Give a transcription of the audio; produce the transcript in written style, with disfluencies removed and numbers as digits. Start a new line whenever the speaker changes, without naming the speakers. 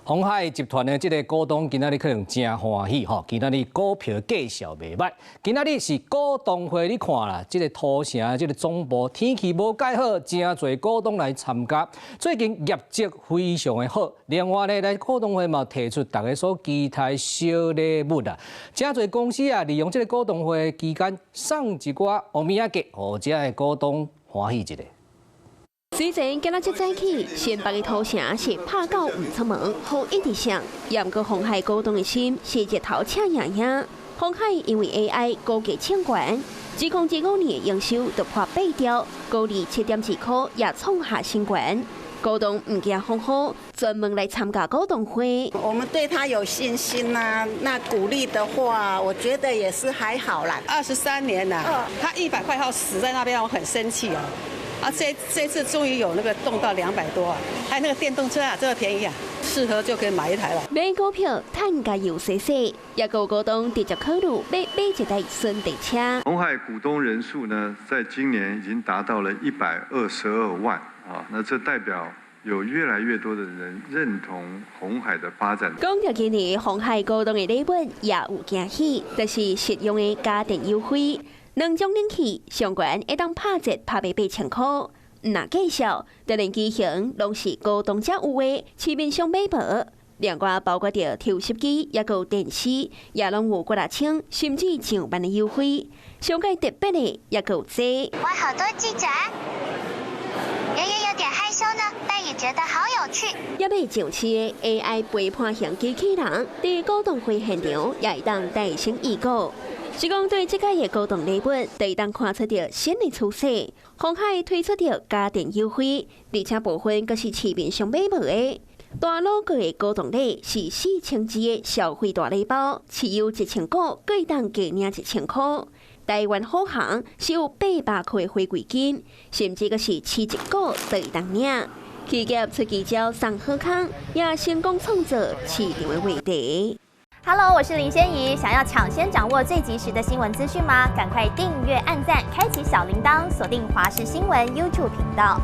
鴻海集團的這个股東今仔日可能誠歡喜吼，今仔日股票價數袂䆀。今仔日是股東會，你看啦，這个土城這个總部天氣無蓋好，誠濟股東來參加。最近業績非常的好，另外呢，來股東會嘛提出大家所期待小禮物啊。誠濟公司啊，利用這个股東會期間送一寡烏物仔給，予遮的股東歡喜一下。
雖然今仔這早起，新北的土城是拍到毋出門，雨一直下，毋過鴻海股東的心是日頭赤炎炎。鴻海因為 AI 股價衝懸，2025年的營收就破八兆，股利7.2塊也創下新高。股東毋驚風雨，專門來參加股東會。
我們對他有信心啊，那股利的話，我覺得也是還好啦。
23年了，他100塊號死在那邊，我很生氣啊！啊，這次終於有那個動到200多啊，還有那個電動車啊，這個便宜啊，適合就可以買一台了。
買股票趁價又細細，也有股東直接考慮買買一台新電車。
鴻海股東人數呢，在今年已經達到了122萬啊，那這代表有越來越多的人認同鴻海的發展。
講著今年鴻海股東的禮物也有驚喜，就是實用的家電優惠。兩種冷氣上懸會當拍折拍賣8000塊，若介紹，就連機型攏是股東才有的，市面上買無。另外包括著抽濕機，抑閣有電視，也攏有幾若千，甚至上萬的優惠。上蓋特別的，抑閣有這。
哇，好多記者，爺爺有點害羞呢，但也覺得好有趣。
猶未上市的 AI 陪伴型機器人，佇股東會現場也會當代先預告。是講對這屆的股東禮物，就會當看出著新的趨勢。鴻海推出著家電優惠，而且部分閣是市面上買無的。大老個的股東禮是4000支的消費大禮包，持有1000股，閣會當加領1000塊。台灣虎航是有800塊的回饋金，甚至閣是持一股就會當領。企業出奇招送好康，也成功創造市場的話題。
Hello，我是林仙怡。想要搶先掌握最及時的新聞資訊嗎？趕快訂閱、按讚、開啟小鈴鐺，鎖定華視新聞 YouTube 頻道。